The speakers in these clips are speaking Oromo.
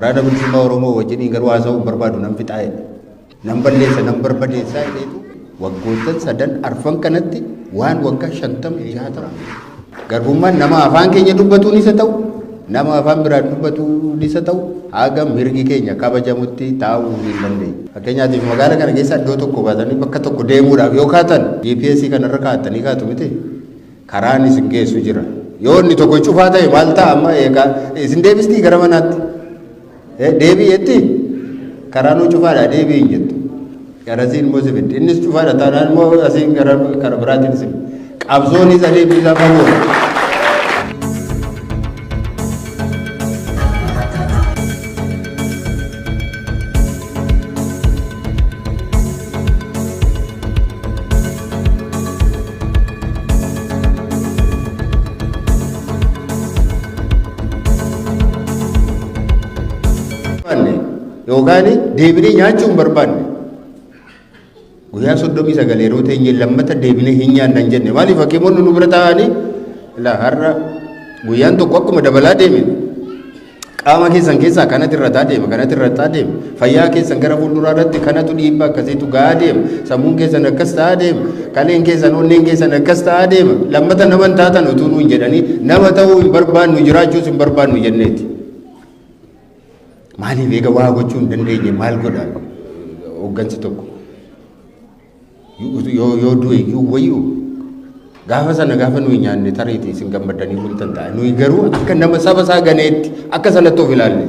Waraana Bilisummaa Oromoo wajjiniin garuu haasa'uu hin barbaadu nan fixaa jedhe. Nan balleessa nan barbadeessaa jedheetu waggoottan sadan arfan kanatti waan waggaa 50 60 garbummaan nama afaan keenya dubbatuun isa ta'u nama afaan biraan dubbatuun isa ta'u haga mirgi keenya kabajamutti taa'uu hin dandeenye. Fakkeenyaatiif magaala kana keessa iddoo tokko baatanii bakka tokko deemuudhaaf yoo kaatan GPS kanarra kaa'attanii kaatu miti. Karaan isin geessu jira. Yoo inni tokko cufaa ta'e maal ta'a amma eegaa isin deebistii gara manaatti? Deebii jetti? Karaanuu cufaadha deebii hin jettu. Garasiin immoo si fiddi. Innis cufaadha taanaan immoo asiin gara kara biraatiin si fiddi. Qabsoonis adeemsi isaa fagoodha. Barbaanne yookaan deebinee nyaachuu hin barbaanne. Guyyaa 39 yeroo teenye lammata deebinee hin nyaanna hin jenne. Maaliif hakiimonni nu bira taa'anii ilaa har'a guyyaan tokko akkuma dabalaa deeme Qaama keessan keessaa kanatu irrataa deema, kanatu irrataa deema. Fayyaa keessan gara fuulduraa irratti kanatu dhiibbaa akkasiitu ga'aa deema. Sammuun keessan akkas ta'aa deema. Kaleen keessan, onneen keessan akkas ta'aa deema. Lammata nama hin taatan utuu nuun jedhanii nama ta'uu hin barbaannu jiraachuus hin barbaannu jenneeti. Maaliif eega waa gochuu hin dandeenye maal godha hooggansi tokko? Yoo du'e iyyuu wayyuu gaafa sana gaafa nuyi nyaanne tariitii isin gammaddanii bultan ta'a. Nuyi garuu akka nama saba isaa ganeetti akka sanatti of ilaalle.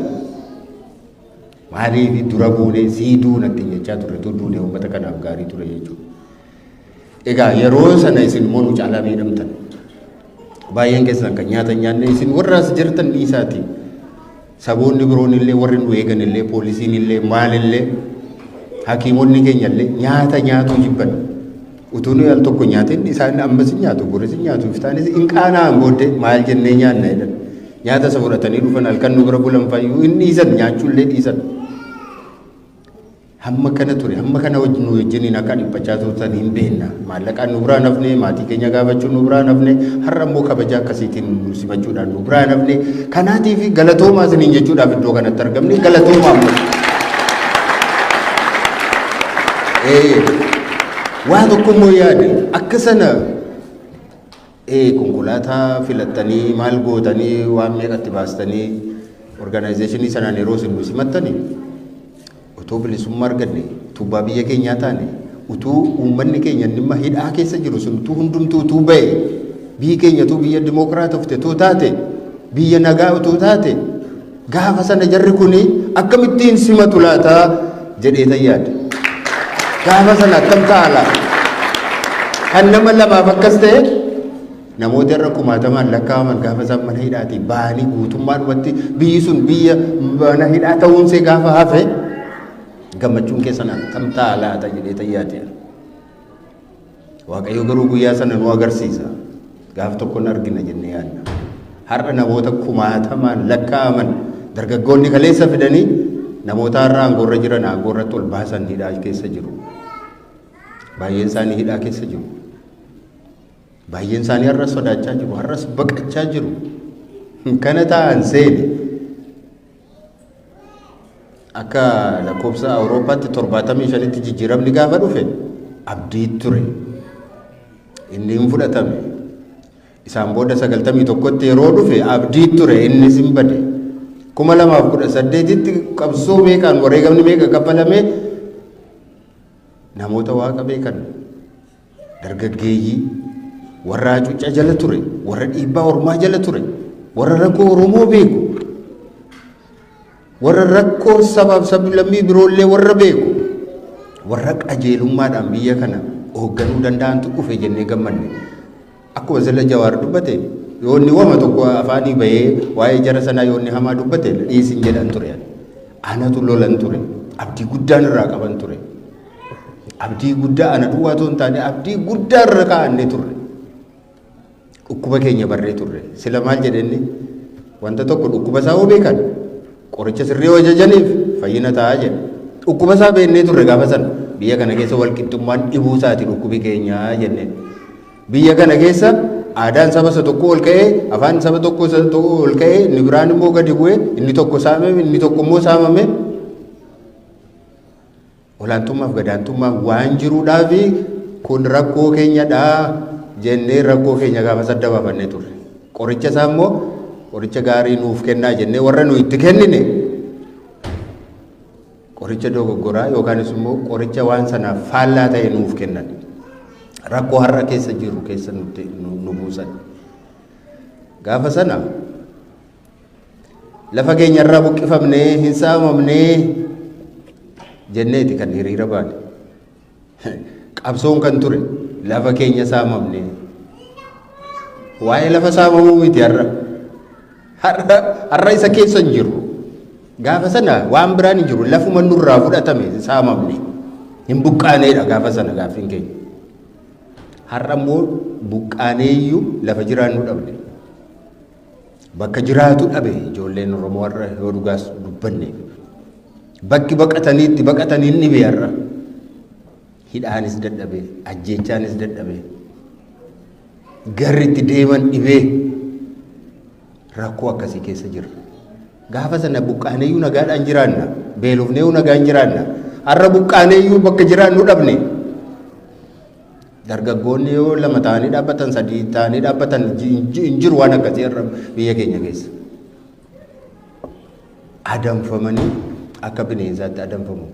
Maaliif dura buunee sii duuna ittiin jechaa turre tu duune uummata kanaaf gaarii ture jechuudha. Egaa yeroo sana isin immoo nu caalaa miidhamtan. Baay'een keessan kan nyaata hin nyaanne isin warra as jirtan dhiisaati. Saboonni biroon illee warri nu eegan illee poolisiin illee maal illee hakiimonni keenya illee nyaata nyaatuu jibban. Utuu nuyi al tokko nyaatin isaan ammas hin nyaatu boris hin nyaatu iftaanis hin qaana'an booddee maal jennee nyaanna jedhan. Nyaata isa fudhatanii dhufan halkan nu bira bulan fayyuu hin dhiisan nyaachuu illee dhiisan. Hamma kana ture, hamma kana nu wajjiniin akka dhiphachaa turtan hin beekna. Maallaqaan nu biraa nafne, maatii keenya gaafachuun nu biraa nafne, har'a immoo kabaja akkasiitiin nu simachuudhaan nu biraa nafne. Kanaatiif galatoomaa isiniin jechuudhaaf iddoo kanatti argamne galatoomaa ammoo. Waa tokko immoo yaade akka sana konkolaataa filattanii maal gootanii waan meeqatti baastanii organizeeshinii sanaan yeroo isin nu simattanii Otoo bilisummaa arganne, utuu abbaa biyya keenyaa taane, utuu uummanni keenya inni amma hidhaa keessa jiru sun utuu hundumtuu utuu ba'e, biyyi keenya utuu biyya dimookiraatofte utuu taate, biyya nagaa utuu taate, gaafa sana jarri kuni akkamittiin simatu laata jedhee yaada. Gaafa sana akkam ta'a laata? Kan nama lamaaf akkas ta'e Namoota irra kumaatamaan lakkaa'aman gaafa isaan mana hidhaatii ba'anii guutummaadhumatti biyyi sun biyya mana hidhaa ta'uunsee gaafa hafe gammachuun keessan akkam ta'a laata jedhee tayyaate. Waaqayyo garuu guyyaa sana nu agarsiisa. Gaaf tokko hin argina jennee yaadna. Har'a namoota kumaatamaan lakkaa'aman dargaggoonni kaleessa fidanii namoota har'a aangoorra jiran aangoorratti ol baasan hidhaa keessa jiru. Baay'een isaanii hidhaa keessa jiru. Baay'een isaanii har'as sodaachaa jiru, har'as baqachaa jiru. Kana ta'an seene. Akka lakkoofsa Awurooppaatti 75tti jijjiiramni gaafa dhufe abdii ture. Inni hin fudhatame. Isaan booda 91tti yeroo dhufe abdii ture innis hin bade. 2018tti qabsoo meeqaan wareegamni meeqa kaffalame namoota waaqa beekan Dargaggeeyyii, warra hacuuccaa jala ture, warra dhiibbaa ormaa jala ture, warra rakkoo Oromoo beeku, warra rakkoo sabaaf sablammii biroollee warra beeku, warra qajeelummaadhaan biyya kana hoogganuu danda'antu dhufe jennee gammanne. Akkuma sila Jawaar dubbate yoo inni wama tokko afaanii bahee waa'ee jara sanaa yoo inni hamaa dubbate dhiisin jedhan ture. Anatu lolan ture. Abdii guddaan irraa qaban ture. Abdii guddaa ana duwwaa otoo hin taane abdii guddaa irra kaa'annee turre. Dhukkuba keenya barree turre. Sila maal jedhenni wanta tokko dhukkuba isaa yoo beekan qoricha sirrii yoo ajajaniif fayyina ta'a jedhe. Dhukkuba isaa beeknee turre gaafa sana biyya kana keessa walqixxummaan dhibuu isaati dhukkubi keenya jenneen. Biyya kana keessa Aadaan saba isa tokko ol ka'ee, afaan saba tokko isa tokko ol ka'ee, inni biraan immoo gadi bu'ee, inni tokko saamame, inni tokko immoo saamame. Olaantummaaf gadaantummaan waan jiruudhaaf kun rakkoo keenyadha jennee rakkoo keenya gaafa sadda baafannee turre. Qoricha isaa immoo qoricha gaarii nuuf kennaa jennee warra nu itti kennine qoricha dogoggoraa yookaanis immoo qoricha waan sanaaf faallaa ta'e nuuf kennan. Rakkoo har'a keessa jiru keessa nu buusan. Gaafa sana lafa keenya irraa buqqifamnee hin saamamnee jenneeti kan hiriira baane. Qabsoon kan ture lafa keenya saamamne. Waa'ee lafa saamamuu miti har'a. Har'a isa keessa hin jiru. Gaafa sana waan biraan hin jiru. Lafuma nurraa fudhatame saamamne. Hin buqqaaneedha gaafa sana gaaffiin keenya. Har'a immoo buqqaaneeyyuu lafa jiraannu dhabne. Bakka jiraatu dhabe ijoolleen Oromoo har'a yoo dhugaas dubbanne. Bakki baqatanii itti baqatanii hin dhibe har'a. Hidhaanis dadhabe, ajjeechaanis dadhabe. Garri itti deeman dhibee rakkoo akkasii keessa jira. Gaafa sana buqqaaneeyyuu nagaadhaan jiraanna. Beelofneeyyuu nagaan jiraanna. Har'a buqqaaneeyyuu bakka jiraannu dhabne. Dargaggoonni yoo lama ta'anii dhaabbatan, sadii ta'anii dhaabbatan hin jiru waan akkasii har'a biyya keenya keessa. Adamfamanii akka bineensaatti adamfamu.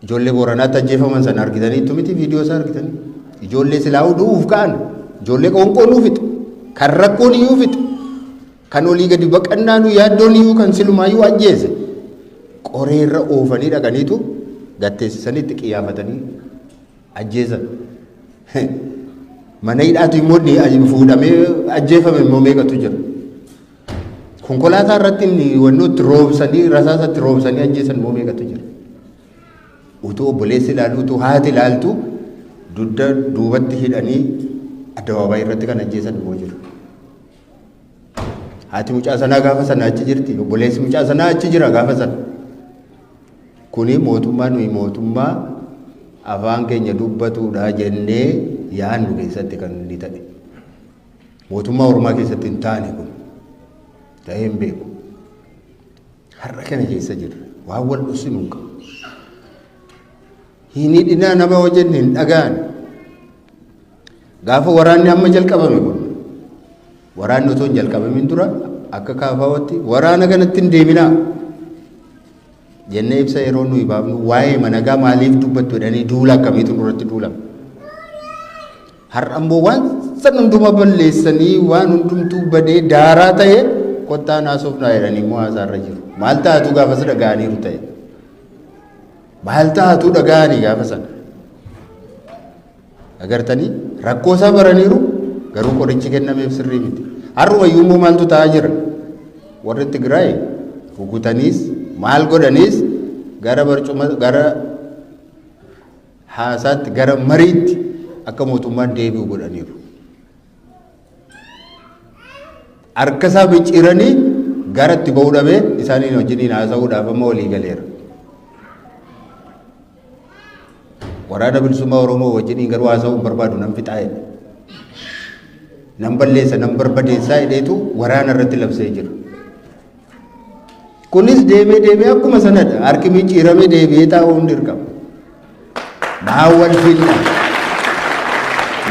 Ijoollee Booranaatti ajjeefaman sana argitaniittu miti viidiyoo isaa argitanii. Ijoollee silaa du'uuf ka'an, ijoollee qoonqoo nuu fixu, kan rakkoon iyyuu fixu, kan olii gadi baqannaa nu yaaddoon iyyuu kan silumaayyuu ajjeese. Qoreerra oofanii dhaqaniitu gatteessisanii itti qiyyaafatanii ajjeesan. Mana hidhaatu immoo inni fuudhamee ajjeefame immoo meeqatu jira. Konkolaataa irratti inni wannoo itti roobsanii rasaasa itti roobsanii ajjeesan immoo meeqatu jira. Utuu obboleessi ilaalu, utuu haati ilaaltu dugda duubatti hidhanii addabaabaayii irratti kan ajjeesan immoo jira. Haati mucaa sanaa gaafa sana achi jirti. Obboleessi mucaa sanaa achi jira gaafa sana. Kuni mootummaa nuyi mootummaa afaan keenya dubbatuudha jennee yaadnu keessatti kan inni ta'e. Mootummaa Oromaa keessatti hin taane kun ta'ee hin beeku. Har'a kana keessa jirra. Waan wal dhoksinu hin qabu. Hin hidhinaa nama hojjenne hin dhaga'an. Gaafa waraanni amma jalqabame kun waraanni otoo hin jalqabamin dura akka kaafaawatti waraana kanatti hin deeminaa jennee ibsa yeroo nuyi baafnu waa'ee managaa maaliif dubbattu jedhanii duula akkamiitu nurratti duulama. Har'a immoo waan san hunduma balleessanii waan hundumtuu badee daaraa ta'e kottaa naasofnaa jedhanii immoo haasaarra jiru. Maal taatu gaafas dhaga'aniiru ta'e. Maal taatu dhaga'anii gaafa sana. Agartanii rakkoo isaa baraniiru garuu qorichi kennameef sirrii miti. Har'uma iyyuu immoo maaltu ta'aa jira? Warri Tigraay rukutaniis maal godhaniis gara barcuma gara haasaatti gara mariitti akka mootummaan deebi'u godhaniiru. Harka isaa micciiranii gara itti ba'uu dhabee isaaniin wajjiniin haasa'uudhaaf amma walii galeera. Waraana Bilisummaa Oromoo wajjiniin garuu haasa'uu hin barbaadu nan fixaa jedhe. Nan balleessa nan barbadeessaa jedheetu waraana irratti labsee jira. Kunis deemee deemee akkuma sanadha. Harki micciiramee deebi'ee taa'uun dirqama. Maa wal finna?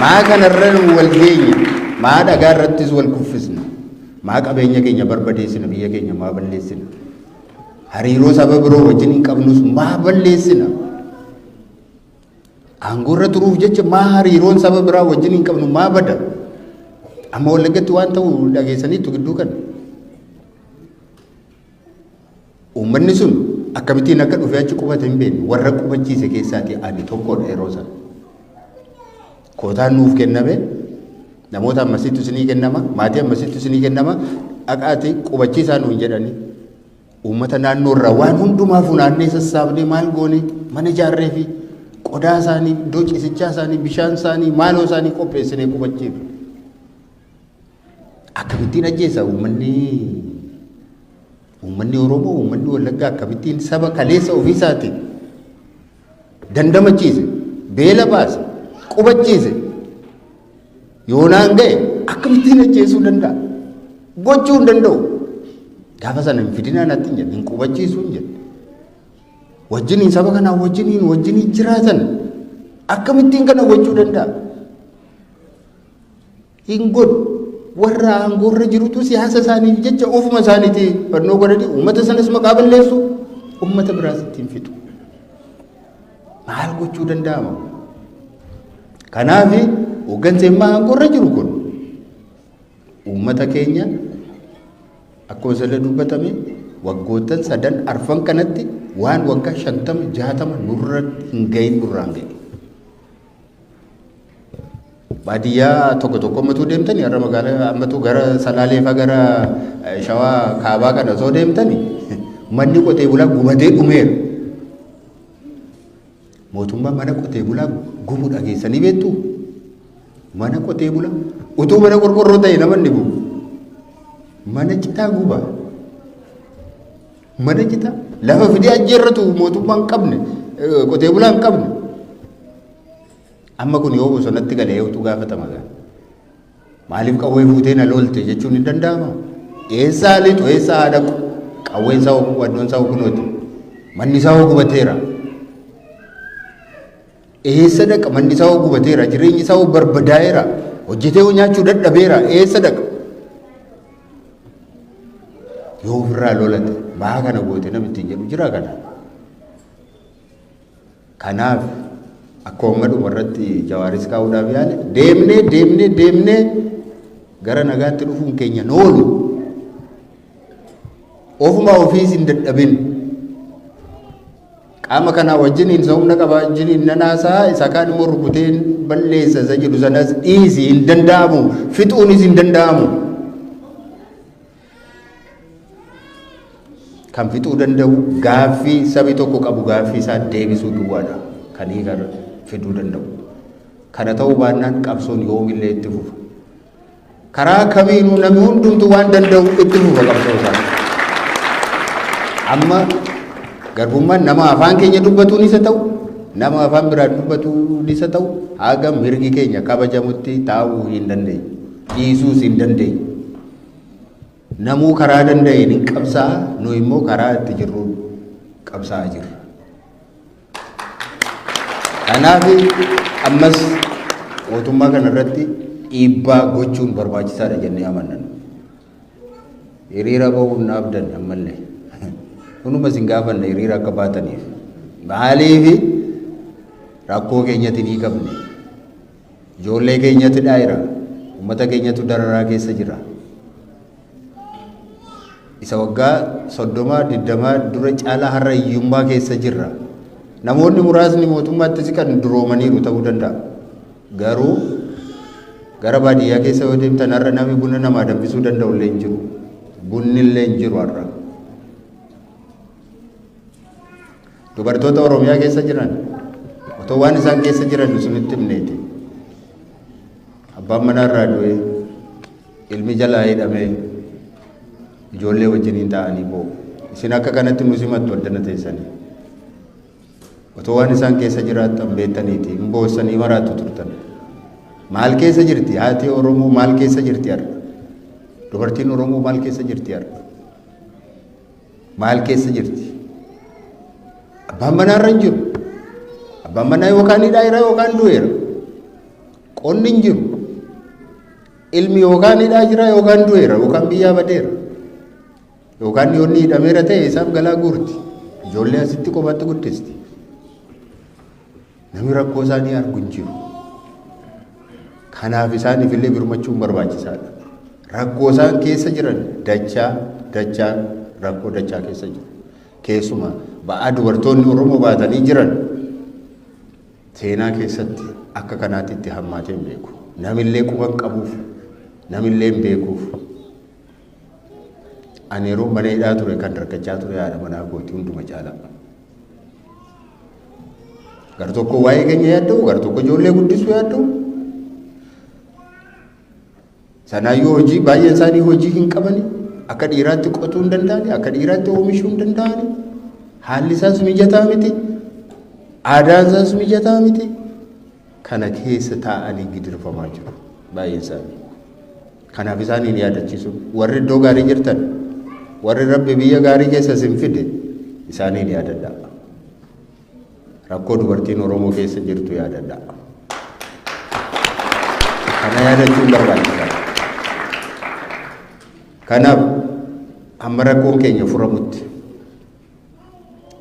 Maa kanarra wal geenya? Maa dhagaa irrattis wal kuffisna? Maa qabeenya keenya barbadeessina? Biyya keenya maa balleessina? Hariiroo saba biroo wajjin hin qabnus maa balleessina? Aangoo irra turuuf jecha maa hariiroon saba biraa wajjin hin qabnu maa bada? Amma Wallaggatti waan ta'u dhageessaniittu gidduu kana. Uummanni sun akkamittiin akka dhufee achi qubate hin beeknu. Warra qubachiise keessaati ani tokkodha yeroo sana. Kootaan nuuf kenname namoota ammasitti isinii kennama, maatii ammasitti isinii kennama, dhaqaati qubachiisaa nuun jedhanii. Uummata naannoo irraa waan hundumaa funaannee sassaabnee maal goone mana ijaarree fi qodaa isaanii, iddoo ciisichaa isaanii, bishaan isaanii, maaloo isaanii qopheessinee qubachiifne. Akkamittiin ajjeesa uummanni Oromoo, uummanni Wallaggaa akkamittiin saba kaleessa ofiisaatiin dandamachiise, beela baase, qubachiise. Yoonaan ga'e akkamittiin ajjeesuu danda'a? Gochuu hin danda'u. Gaafa sana hin fidinaa natti hin jedhe, hin qubachiisuu hin jedhe. Wajjiniin saba kanaa wajjiniin wajjiniin jiraatan akkamittiin kana gochuu danda'a? Hin godhu. Warra aangoorra jirutu siyaasa isaaniif jecha ofuma isaaniitii fannoo godhanii uummata sanas maqaa balleessu, uummata biraas ittiin fixu. Maal gochuu danda'ama? Kanaaf hooggansi ammaa aangoorra jiru kun uummata keenya akkuma sirra dubbatame waggoottan sadan arfan kanatti waan waggaa 50 60 nurra hin gahin nurraan ga'e. Baadiyyaa tokko tokko ammatuu deemtani har'a magaalaa ammatuu gara Salaalee fa'aa gara Shawaa kaabaa kana osoo deemtani manni qotee bulaa gubatee dhumeera. Mootummaan mana qotee bulaa gubu dhageessanii beektuu? Mana qotee bulaa utuu mana qorqorroo ta'e nama inni gubu. Mana citaa guba. Mana citaa lafa fidee ajjeerratu mootummaan hin qabne qotee bulaa hin qabne. Amma kun yoo bosonatti gale eewutu gaafatama gaa. Maaliif qawwee fuutee na lolte jechuun hin danda'ama? Eessaa lixu eessaa haa dhaqu? Qawween isaa wannoon isaa kunooti. Manni isaa hoo gubateera. Eessa dhaqa? Manni isaa hoo gubateera. Jireenyi isaa hoo barbadaa'eera. Hojjetee hoo nyaachuu dadhabeera. Eessa dhaqa? Yoo ofirraa lolate maa kana goote namni ittiin jedhu jira kana. Kanaaf akkuma amma dhuma irratti Jawaaris kaa'uudhaaf yaale deemnee deemnee deemnee gara nagaatti dhufuun keenya hin oolu. Ofuma ofiis hin dadhabin. Qaama kanaa wajjiniin isa humna qaba wajjiniin nan haasa'a isa kaan immoo rukuteen balleessa isa jedhu sanas dhiisi hin danda'amu fixuunis hin danda'amu. Kan fixuu danda'u gaaffii sabi tokko qabu gaaffii isaa deebisuu duwwaadha kan hiika fiduu danda'u. Kana ta'uu baannaan qabsoon yoomillee itti fufa. Karaa kamiinuu namni hundumtuu waan danda'u itti fufa qabsoo isaa. Amma garbummaan nama afaan keenya dubbatuun isa ta'u, nama afaan biraan dubbatuun isa ta'u, haga mirgi keenya kabajamutti taa'uu hin dandeenyu. Dhiisuus hin dandeenyu. Namuu karaa danda'een hin qabsaa'a, nu immoo karaa itti jirruun qabsaa'aa jirra. Kanaaf ammas mootummaa kana irratti dhiibbaa gochuun barbaachisaadha jennee amanna. Hiriira ba'uun dhaabdan ammallee. Hunuma isin gaafanna hiriira akka baataniif. Maaliif rakkoo keenyatti ni qabne. Ijoollee keenyatu dhaayira. Uummata keenyatu dararaa keessa jira. Isa waggaa 30 20 dura caalaa har'a hiyyummaa keessa jirra. Namoonni muraasni mootummaatti siqan duroomaniiru ta'uu danda'a. Garuu gara baadiyyaa keessa yoo deemtan har'a namni buna namaa danfisuu danda'u illee hin jiru. Bunni illee hin jiru har'a. Dubartoota Oromiyaa keessa jiran otoo waan isaan keessa jiran isinitti himneeti. Abbaan manaa irraa du'ee, ilmi jalaa hidhamee, ijoollee wajjiniin taa'anii boo'u. Isin akka kanatti nu simattu addana teessanii. Otoo waan isaan keessa jiraattan beektaniiti hin boossanii maraattu turtan. Maal keessa jirti haati Oromoo maal keessa jirti har'a? Dubartiin Oromoo maal keessa jirti har'a? Maal keessa jirti? Abbaan manaa irra hin jiru. Abbaan manaa yookaan hidhaa jira yookaan du'eera. Qonni hin jiru. Ilmi yookaan hidhaa jira yookaan du'eera yookaan biyyaa badeera. Yookaan yoonni hidhameera ta'e isaaf galaa guurti. Ijoollee asitti kophaatti guddisti. Namni rakkoo isaanii argu hin jiru. Kanaaf isaaniif illee birmachuun barbaachisaadha. Rakkoo isaan keessa jiran dachaa dachaa rakkoo dachaa keessa jiru. Keessumaa ba'aa dubartoonni Oromoo baatanii jiran seenaa keessatti akka kanaatti itti hammaatee hin beeku. Namillee quba hin qabuuf, namillee hin beekuuf. Ani yeroo mana hidhaa ture kan rakkachaa ture haadha manaa kooti hunduma caalaa. Gar tokko waa'ee keenya yaadda'u, gar tokko ijoollee guddisuu yaadda'u. Sanaayyuu hojii baay'een isaanii hojii hin qabani. Akka dhiiraatti qotuu hin danda'ani, akka dhiiraatti oomishuu hin danda'ani. Haalli isaas mijataa miti. Aadaan isaas mijataa miti. Kana keessa taa'anii gidirfamaa jiru. Baay'een isaanii. Kanaaf isaaniin yaadachiisu. Warri iddoo gaarii jirtan, warri Rabbi biyya gaarii keessa isin fide, isaaniin yaadadhaa. Rakkoo dubartiin Oromoo keessa jirtu yaadadhaa. Kana yaadachuun barbaachisaadha. Kanaaf amma rakkoon keenya furamutti,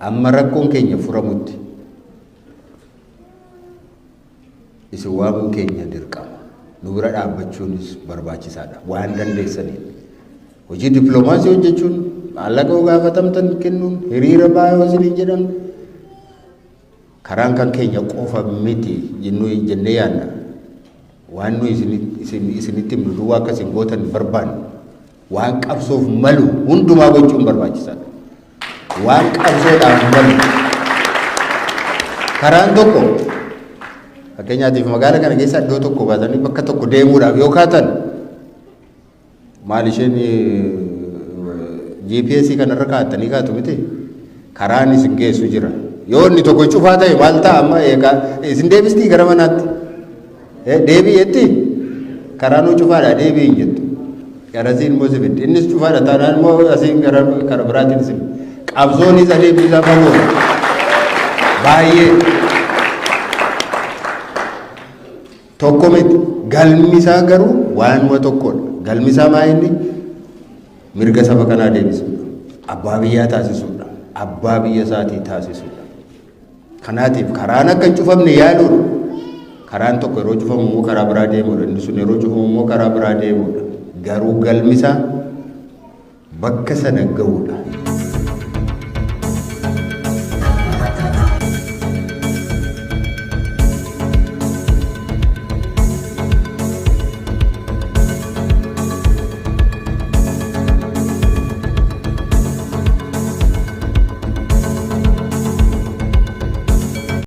amma rakkoon keenya furamutti isin waamuun keenya dirqama. Nu bira dhaabbachuunis barbaachisaadha. Waan dandeessaniin. Hojii dippiloomaasii hojjechuun, maallaqa yoo gaafatamtan kennuun, hiriira baay'ee yoo isiniin jedhan, karaan kan keenya qofa miti jennuu jennee yaadna. Waan nuyi isinitti himnu duwwaa akka isin gootan barbaannu. Waan qabsoof malu hundumaa gochuun barbaachisaadha. Waan qabsoodhaaf malu. Karaan tokko, fakkeenyaatiif, magaala kana keessa iddoo tokko baatanii bakka tokko deemuudhaaf yoo kaatan, maal isheen GPS kanarra kaa'attanii kaatu miti, karaan isin geessu jira. Yoo inni tokko cufaa ta'e maal ta'a? Amma eegaa isin deebistii gara manaatti? Deebii jetti, karaanuu cufaadha, deebii hin jettu. Garasiin immoo si fiddi. Innis cufaadha taanaan immoo asiin gara kara biraatiin isin. Qabsoonis adeemsi isaa fagoo baay'ee tokko miti. Galmi isaa garuu waanuma tokkodha. Galmi isaa maa inni? Mirga saba kanaa deebisuudha. Abbaa biyyaa taasisuudha. Abbaa biyya isaatii taasisuudha. Kanaatiif karaan akka hin cufamne yaaluudha. Karaan tokko yeroo cufamu immoo karaa biraa deemuudha. Inni sun yeroo cufamu immoo karaa biraa deemuudha. Garuu galmi isaa bakka sana ga'uudha.